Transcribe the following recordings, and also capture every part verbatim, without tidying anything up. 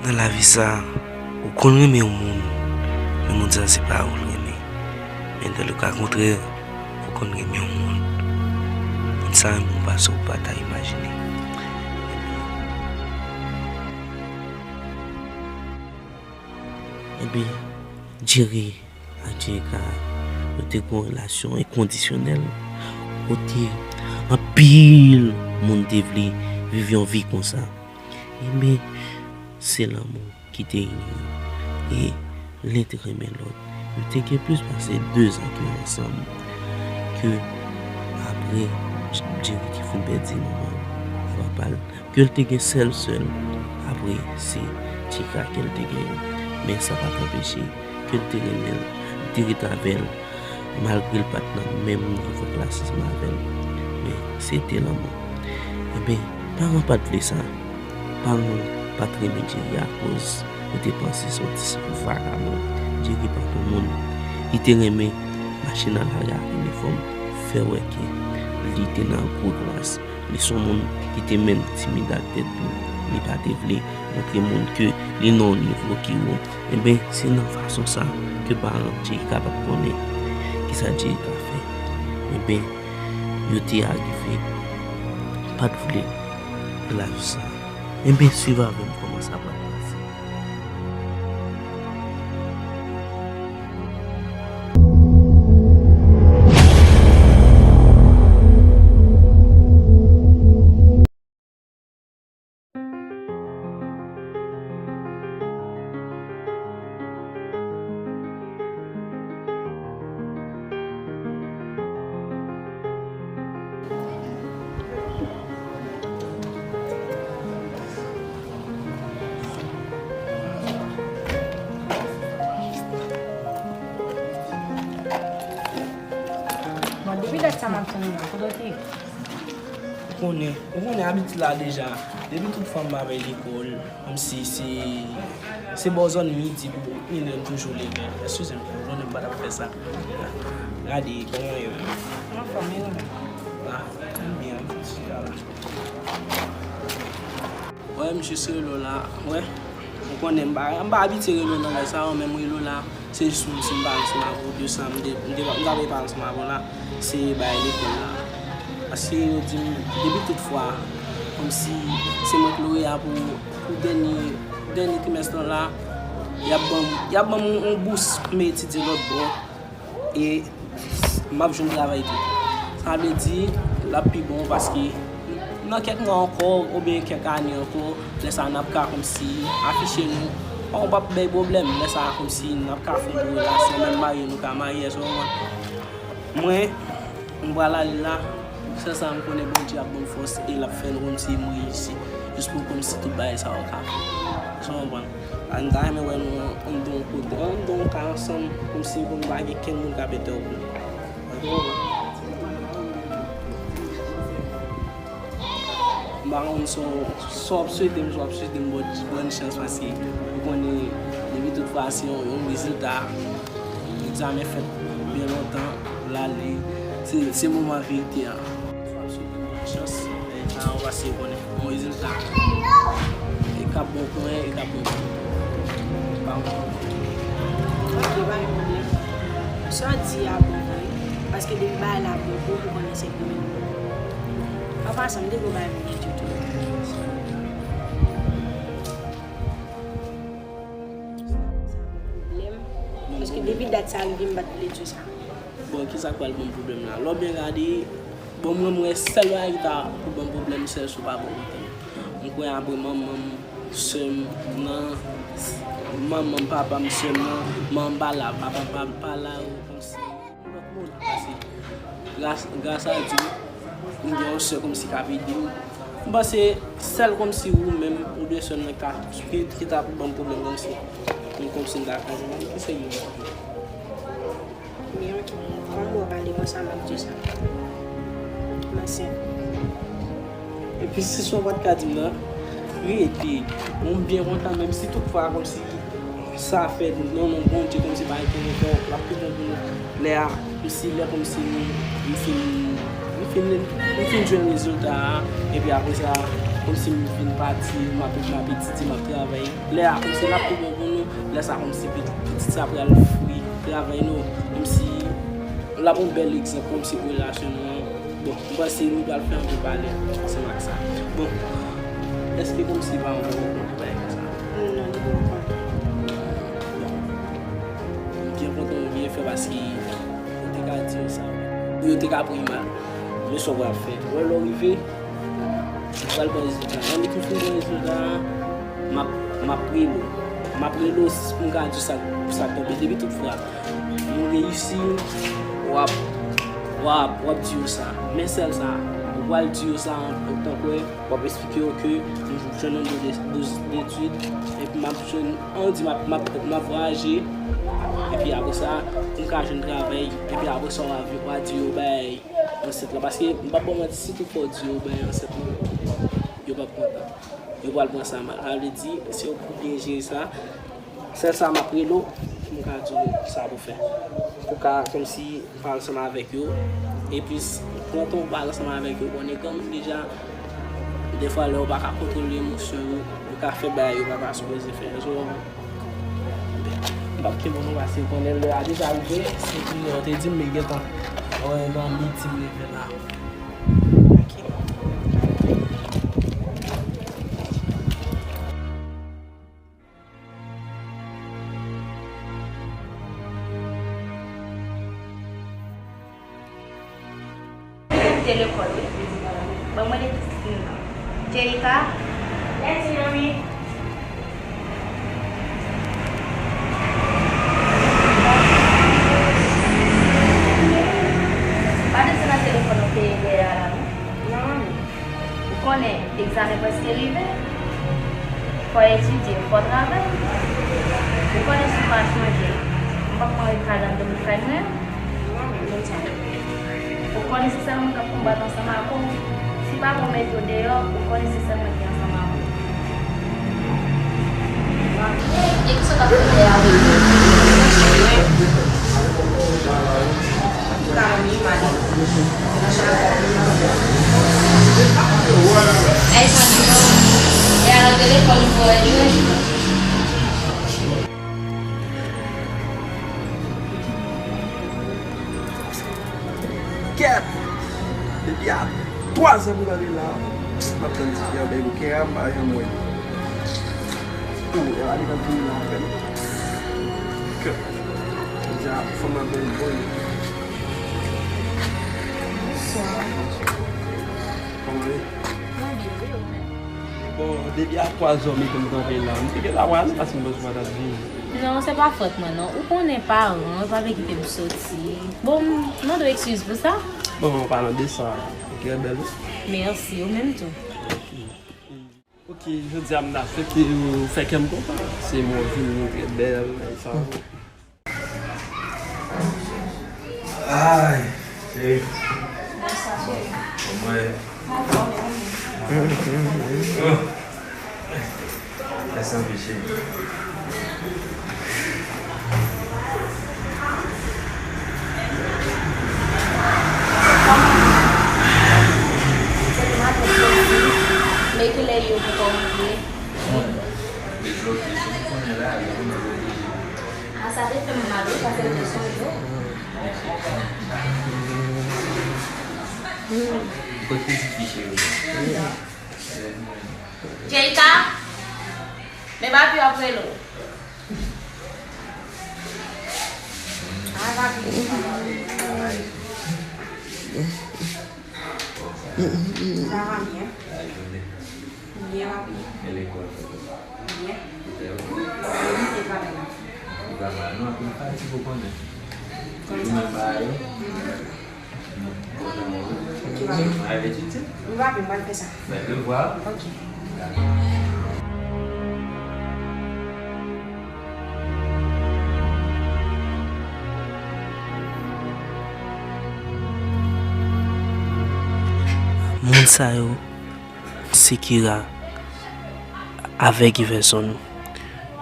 Nan lavi sa, ou konn renmen yon moun, men moun sa se pa ou l renmen. Men dans le cas contraire, ou konn renmen yon moun, moun sa renmen w pase ou pa ta imajine. Ebyen, Jerry ak Jericka, yo te gen yon relasyon enkondisyonèl, kote anpil moun te vle viv yon vi konsa. Ebyen, se lanmou ki te ini yo. E len te renmen lòt. Yo te gen plis pase dezan ke yo ansanm. Ke apre, Jerry te fin pèdi manman l ak papa l, ke l te gen sèl sè l. Apre, se Jericka ke l te genyen. Men sa pa t anpeche ke l te renmen l, li te ret avè l, malgre l pa t nan menm nivo klasism avè l. Men se te lanmou. Ebyen, paran pa t vle sa. Paran pa t renmen Jerry akoz yo te panse se yon ti vagabon. Jerry pa t yon moun. Li te renmen mache nan lari ak inifòm, fè wè ke li te nan gwo klas. Li se yon moun ki te menm timid ak tèt li. Li pa te vle montre moun ke li nan yon nivo ki wo. Ebyen, se nan fason sa ke paran Jericka pa t konnen kisa Jericka fè. Ebyen, yo te arive pa t vle pran lavi sa. Ebyen, swiv avè m kòman sa pral pase. Bon, depi dat sa m ap tann ou la, kote w te ye? Ou konnen, ou konnen abitid la deja. Depi tout fwa m pa bay lekòl, kòmsi se, se bò zòn midi pou inè m toujou leve. Eskize m, ou konnen m pa t ap fè sa. Gade, kòman w ye menm? M anfòm, e ou menm? Ah, m byen, m chita la. Wè, m jis rele w la. Wè, ou konnen m pa, m pa abitye rele w nan lè sa yo, men m rele w la. Se jis pou m di m pa ansanm avè w de sa m te, m te, m t ap pale ansanm avè w la. Se bagay lekòl la. Paske yo di m, depi tout fwa, kòmsi se mwen k loreya pou, pou dènye, dènye trimès lan la, y ap ban m, y ap ban m yon, yon bous pou m etidye lòt bò. E m ap jwenn travay tou. Sa vle di, l ap pi bon paske nan kèk mwa ankò, oubyen kèk ane ankò, lè sa a n ap ka kòmsi afiche nou. Paran w p ap bay pwoblèm, lè sa a kòmsi n ap ka fè yon bon relasyon, menm marye nou ka marye, èske w konprann? Mwen, m pral ale la, sèl sa m konnen Bondye ap ban m fòs e l ap fè nou kòmsi m reyisi, jis pou kòmsi tout bagay sa yo ka fèt. Èske w konprann? A, m ta renmen wè nou anndan yon kote, anndan yon kay ansanm, kòmsi pou nou pa gen kenn moun k ap entèwonp nou. M pa konn sa w, sa w ap swete m, sa w ap swete m bòn, bòn chans, paske ou konnen, depi tout fwa, se yon, yon rezilta, egzamen fèt byen lontan, l ale, se, se moman verite a. Sa w ap swete m bòn chans, e, sa w ap pase konnen. Bon rezilta. E k ap bon pou mwen, e k ap bon pou ou. Pa yon pwoblèm. Ok, pa gen pwoblèm. Sa w di a bon vre, paske depi bagay la bon pou ou, m konnen se pou ou. An pasan, m te gen yon bagay pou m di w tou. Sa pa pwoblèm, paske depi dat sa rive, m pa t vle di w sa. Bon, kisa k pral ban m pwoblèm la? Lè w byen gade, bon, mwen, m wè sèl bagay ki ta pou ban m pwoblèm, sèl si w pa bò kote m. M kwè apre manman m, sè m nan, manman m, papa m, sè m nan, manman m pa la, papa m pa, pa la, kòmsi yon lòt moun. Paske gras, gras a Dye, m gen yon sè kòmsi k ap ede m. M panse sèl kòmsi ou menm, oubyen sè m nan ki ta, ki, ki ta pou ban m pwoblèm kòmsi. Kòmsi m ta ka jwenn ki se li. Byen, ok. Kòm w pale konsa, m ap di w sa. M ansent. Epi si sa w pa t ka di m nan, rete. Mwen, m byen kontan, menm si tout fwa kòmsi sa fèt nan non Bondye, kòmsi bagay ki rete, l ap pi bon pou nou. Lè a, kòmsi, lè kòmsi nou, nou fin, nou fin, nou fin jwenn rezilta a, epi apre sa, Kòmsi m vin pati, m ap, m ap etidye, m ap travay. Lè a, kòmsi l ap pi bon pou nou. Lè sa, kòmsi pi-, pitit sa pral fri travay nou. Kòmsi l ap yon bèl egzanp, kòmsi pou relasyon nou an. Bon, m panse nou pral fè anpil pale ansanm ak sa. Bon, èske kòmsi paran w poko konn bagay konsa? Non, li poko konn. Bon, m byen kontan w byen fè paske ou te ka di yo sa. Pou yo te ka pran mal. Men sa w pral fè. Wè lè w rive, pral pran rezilta. Lè m tou fin pran rezilta a, m ap, m ap rele w. M ap rele w pou m ka di w sa, sa k tonbe. Depi tout fwa nou reyisi, w ap, w ap, w ap di yo sa. Men sèl sa, ou pral di yo sa an, an tan kwè, w ap eksplike yo ke m jwenn yon bouz de, bouz detid, epi m ap jwenn, an di m ap, m ap, m ap vwayaje, epi apre sa, pou m ka jwenn travay, epi apre sa, w a, w a di yo bay ansent lan. Paske, m p ap ba w manti, si tout fwa w di yo bay ansent lan, yo p ap kontan. Yo pral pran sa mal. Sa vle di, si w pou byen jere sa, sèl sa m ap rele w, pou m ka di w sa pou fè. Pou ka, kòmsi, pale ansanm avèk yo. Epi, pran tan w pale ansanm avèk yo, konnen kòm deja, defwa, lè w pa ka kontwole emosyon yo, yo ka fè bagay yo pa ta sipoze fè. So, m p ap kenbe w non, paske konnen lè a deja rive, se kounye a w te di m, men gentan, wè, nan midi m leve la. Ok. Te lekòl, wi. Ban mwen lekòl. Jerika. Yes, mommy. Pa desann nan telefòn ou peye dèyè a la, non? Non, mommy. Ou konnen, egzamen prèske rive. Fò etidye, fò travay. Ou konnen si w pa chanje, m p ap mande kay la m te met kay mwen. Non, men konn sa. Ou konnen se sèl mwen k ap konbat ansanm ak ou. Si pa bon mete w deyò, ou konnen se sèl mwen ki ansanm ak ou. E kisa w t ap fè avèk yo? Ay, santi non. E alò telefòn ou pou wè jwe? Kèt! Depi a twa zè pou gade la, m ap tann ti fi a bay bouke a, m pa janm wè. Ou, e pa li k ap vini la avè m. Kèt! Jodi a, fanm nan bèl boy. Bonswa. Kòman w ye? Mwen byen, wi, ou menm? Bon, depi a twa zè w mete m kanpe la, m te gentan prale paske m panse w pa t ap vini. Non, se pa fòt mwen, non. Ou konnen paran, yo pa vle kite m soti. Bon, m mande w ekskiz pou sa. Bon, an palan de sa, ou trè bèl, wi. Mèsi, ou menm tou. Ok, jodi a m ta swete ou fè kè m kontan. Se mwen vini, ou trè bèl, e sa. Ay, e. Bon, bon, mwen. Oh. Mèsi anpil, cheri. Men kilè yo poko rive? Debloke, si w konnen la, yo konn oblije. Ah, sa te fè m mal, wi, paske m te sonje w. Kote ti fi cheri? Jerika, men papi w ap rele w. Ah, papi. Sa va byen? Byen, papi. E lekòl? Byen. Ou te ok? Wi, se pa byen. Ou pa mal, non, anpil fatig ou konnen. Konn sa. Ou menm pa yo? Mm. Bon, kontan wè w. Ok, papi. Mwen al etidye. Wi, papi, mwen al fè sa. Bèl devwa. Ok. Dakò. Moun sa yo, se Kira avèk Iverson.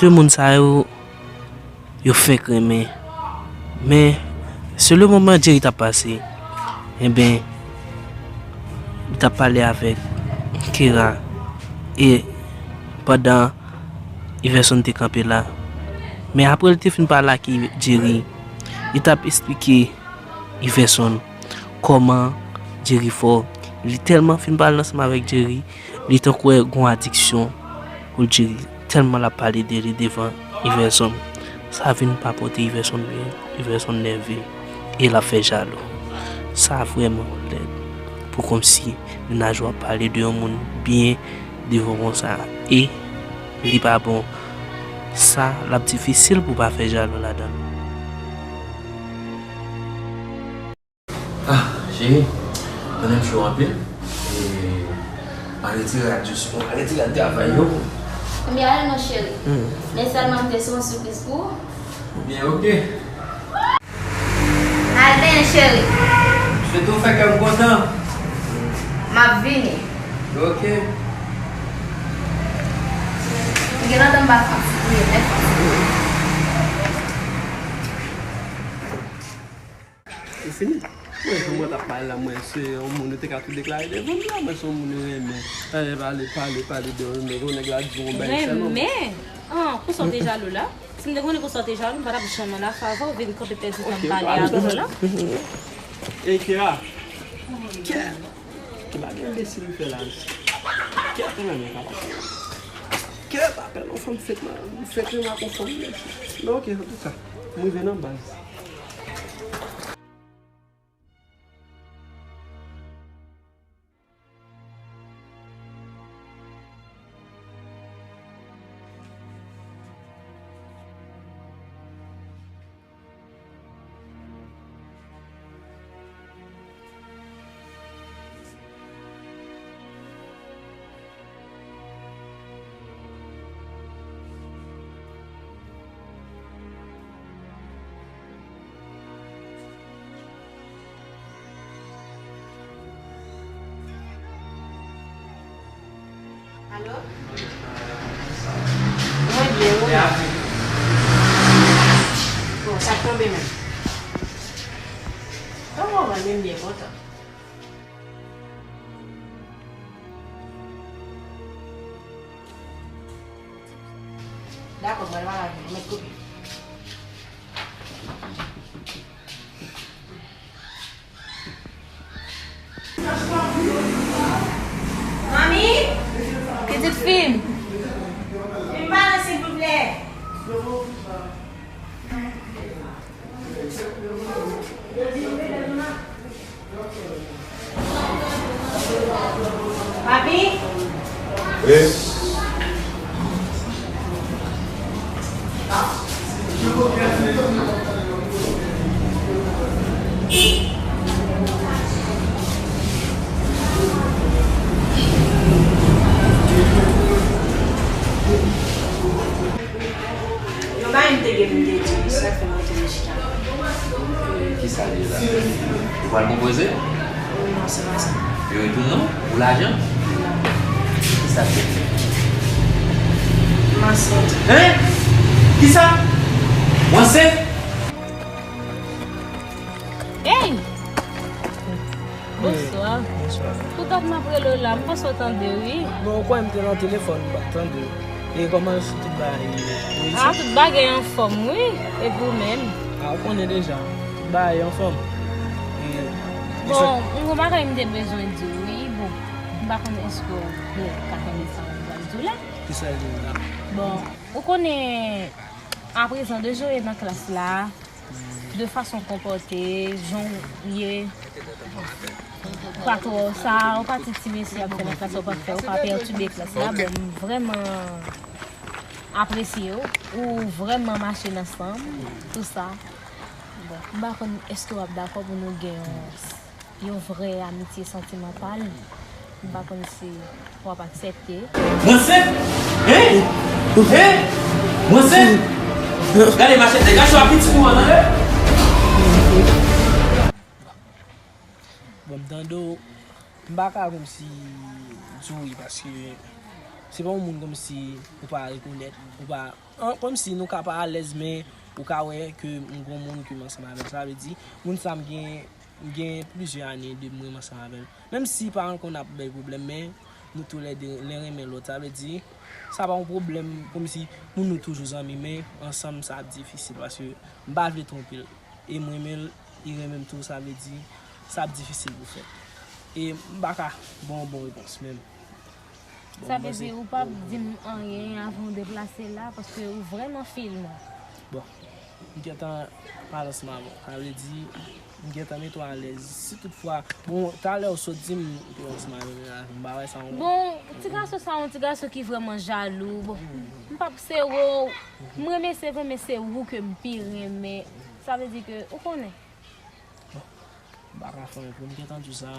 De moun sa yo, yo fenk renmen. Men, se le moman Jerry t ap pase, enben, li t ap pale avèk Kira. E pandan Iverson te kanpe la, men apre l te fin pale ak Jerry, li t ap esplike Iverson kòman Jerry fò. Li tèlman fin pale ansanm avèk Jerry, li tankou wè gon adiksyon pou Jerry, tèlman l ap pale de li devan Iverson. Sa vin pa pote Iverson byen, Iverson nève e l ap fè jalou. Sa vrèman lèd pou kòmsi menaj ou ap pale de yon moun byen devan konsa e li pa bon. Sa l ap difisil pou pa fè jalou ladan l. Ah, cheri, mwen menm cho anpil. E, m a retire rad jous, m a retire rad travay yo. Konbyen ale non cheri? Men sèlman m te sou yon sipriz pou ou. Byen, oke. Al benyen cheri. Swete w fè kè m kontan. M ap vini. Oke. M gen lontan m pa fè yon ti touye tèt. Ou fini? Mwen, jan mwen t ap pale la, mwen, se yon moun ou te ka tou deklare devan m la, mwen, se yon moun ou renmen. Pale, pale, pale, pale de renmen, yon nèg la di yon bagay sèlman. Renmen? Ah, pou sa w te jalou la? Si m te konnen pou sa w te jalou, m pa t ap janm nan lafa avè w, vin kanpe pèdi tan m pale avè w la. E Kira? Kè! Ki bagay enbesil ou fè la, mesye? Kè te renmen papa. Kè pa pèl yon fanm fèk nan, fèk renmen ak yon fanm, mesye. Men oke, antouka, m rive nan baz. Alo? Mwen byen, ou menm? Bon, sa k tonbe menm? Kòman w ye? Mwen byen kontan. Dakò, mwen pral lavi, mwen mèt koupe. Manmi! Pitit fi m! Vin pale, silvouplè! Papi? Wi. Yon bagay m te gen pou m te di w, sa fè m rete nan chita. Kisa l ye la? Ou pral konpoze? Non, se pa sa. Yo retounen w? Pou lajan? Non. Kisa l te di? M ansent. Hein? Kisa? Ou ansent? Hey! Bonswa. Bonswa. Pou dat m ap rele w la, m panse w tande, wi. Non, ou kwè m te nan telefòn, m pa t tande w. E kòman tout bagay ye? Wi, ah, tout bagay anfòm, wi. E pou menm? Ah, ou konnen deja. Tout bagay anfòm. E, bon, m gon bagay m te bezwen di w, wi. Bon, m pa konnen èske w ka tande sa m pral di w la. Kisa l di w la? Bon, ou konnen, aprezan de jan w ye nan klas la, de fason w konpòte, jan w ye, pa twò sa, ou pa ti ti mesye ap fè nan klas la, ou pa fè, ou pa pètibe klas la. Bon, m vrèman apresye w, ou vrèman mache nan san m, tou sa. Bon, m pa konn èske w ap dakò pou nou gen yon yon vrè amitye santimantal, m pa konn si w ap aksepte. Mwen ansent? Hein? Hein? Mwen ansent? Gade machete, gade chwa pitit ou an, tande? Bon, m tande w, m pa ka kòmsi di w wi, paske se pa yon moun kòmsi ou pa rekonèt, ou pa, an, kòmsi nou ka pa alèz, men ou ka wè ke m gon moun ke m ansanm avè l. Sa vle di, moun sa m gen M gen plizyè ane depi mwen ansanm avè l. Menm si paran l konn ap bay pwoblèm, men Nou toulède len renmen lòt. Sa vle di, sa pa yon pwoblèm, kòmsi pou nou toujou zanmi, men ansanm sa ap difisil, paske m pa vle twonpe l. E m renmen l, li renmen m tou, sa vle di, sa ap difisil pou fèt. E m pa ka ba w yon bon repons, menm. Bon, sa vle di ou p ap di m anyen avan w deplase la, paske ou vrèman fil mwen. Bon, m gentan pale ansanm avè w. Sa vle di, m gentan mete w alèz. Si toutfwa, bon, talè w sot di m, m te ansanm avè w, m pa wè sa yon... Bon, ti gason sa, yon ti gason ki vrèman jalou. Bon, m p ap, se ou, m renmen, se vre, men se ou ke m pi renmen. Sa vle di ke, ou konnen. Bon, m pa ka fè anyen pou m gentan di w sa.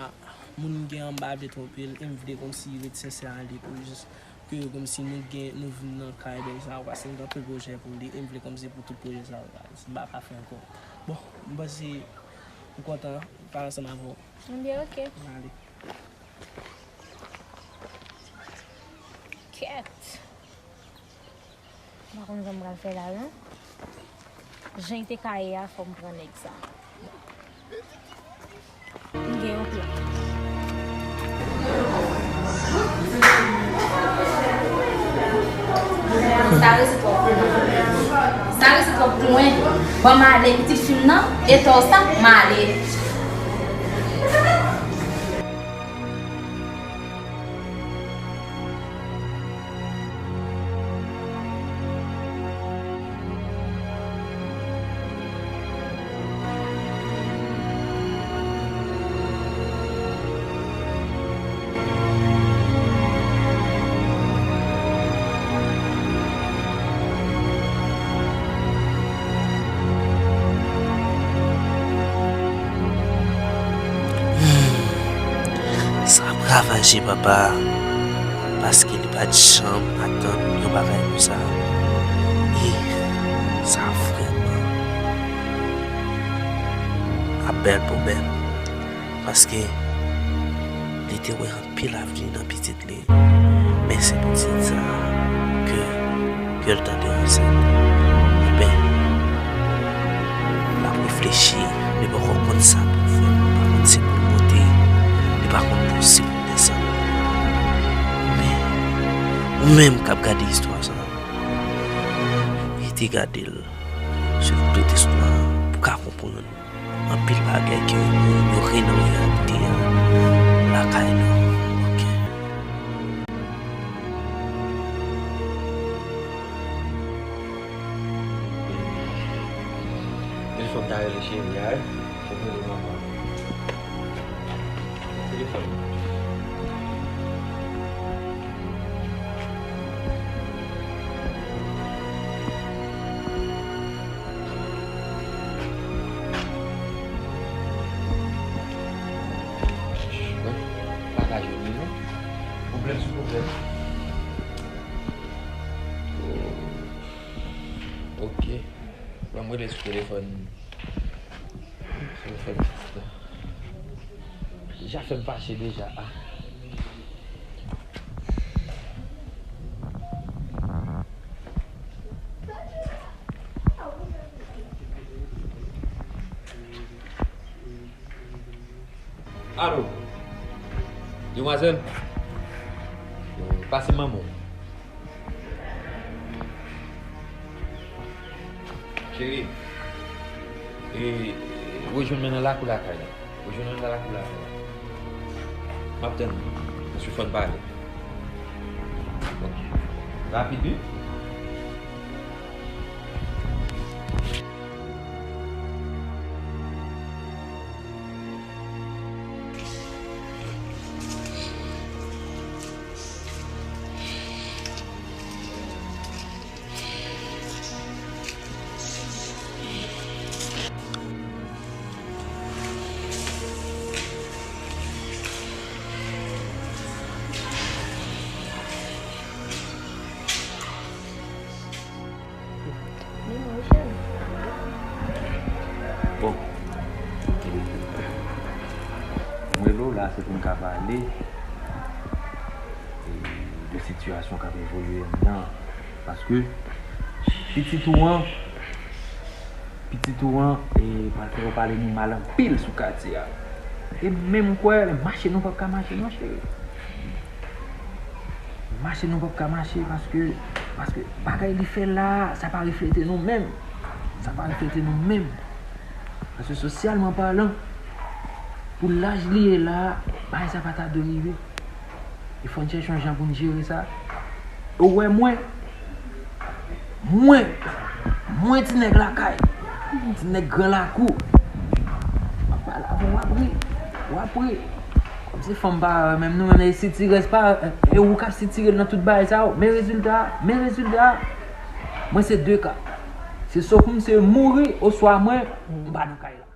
Moun m gen an, m pa vle twonpe l, e m vle kòmsi ret sensè a li pou jis ke kòmsi nou gen, nou vin nan kay bèl sa, paske m gen anpil pwojè pou li, e m vle kòmsi pou tout pwojè sa yo, guys. M pa ka fè ankò. Bon, m panse ou kontan, pale ansanm avè w. Ebyen, oke. Ale. Kèt. M pa konn sa m pral fè la, non. Jan l te ka ye a, fò m pran nèg sa. M gen yon plan. Sa resi twòp lwen. Sa resi twòp lwen. Ban m ale, pitit fi m nan, e tò sa, m ale. Hmm. Sa ap ravaje papa a, paske li pa t janm atann yon bagay konsa. E sa vrèman ap bèl pou bèl, paske li te wè anpil avni nan pitit li. Men se pitit sa a ke, ke l tande ansent. Enben, l ap reflechi, li poko konn sa pou l fè, li pa konn si pou l monte, li pa konn pou si pou l desann. Men, ou menm k ap gade istwa sa a, rete gade l, swiv tout istwa a, pou w ka konprann anpil bagay ke yo, yo gen nan reyalite a lakay nou. Oke. Telefòn ta rele cheri a, wi. Fòk rele manman. Telefòn. Mwen pa ka jwenn li non. Pwoblèm sou pwoblèm. Ok. Ban m rele sou telefòn. Telefòn. Deja fè m fache deja. Ah. Alo. Demwazèl. Pase manman w. Cheri, e, rejwenn mwen nan lakou lakay la. Rejwenn mwen nan lakou lakay la. M ap tann ou. Paske fò n pale. Ok. Rapid, wi. Bon. Mwen rele w la, se pou n ka pale, e, de sitiyasyon k ap evolye anndan an. Paske pitit ou an, pitit ou an, e, pral fè yo pale nou mal anpil sou katye a. E menm kwè, lè mache nou p ap ka mache non, cheri. Mache nou p ap ka mache paske, paske bagay li fè la, sa pa reflete nou menm. Sa pa reflete nou menm. Paske sosyalman palan, pou laj li ye la, bagay sa pa ta dwe rive. E fò n chèche yon jan pou n jere sa. Ou wè mwen, mwen, mwen ti nèg lakay, ti nèg gran lakou. M ap pale avè w, w ap ri, w ap ri. Kòm se fanm pa menm nou menm e sitirèz pa, e ou k ap sitire l nan tout bagay sa yo. Men rezilta, men rezilta. Mwen se de ka. Se swa m se mouri oswa mwen, m pa nan kay la.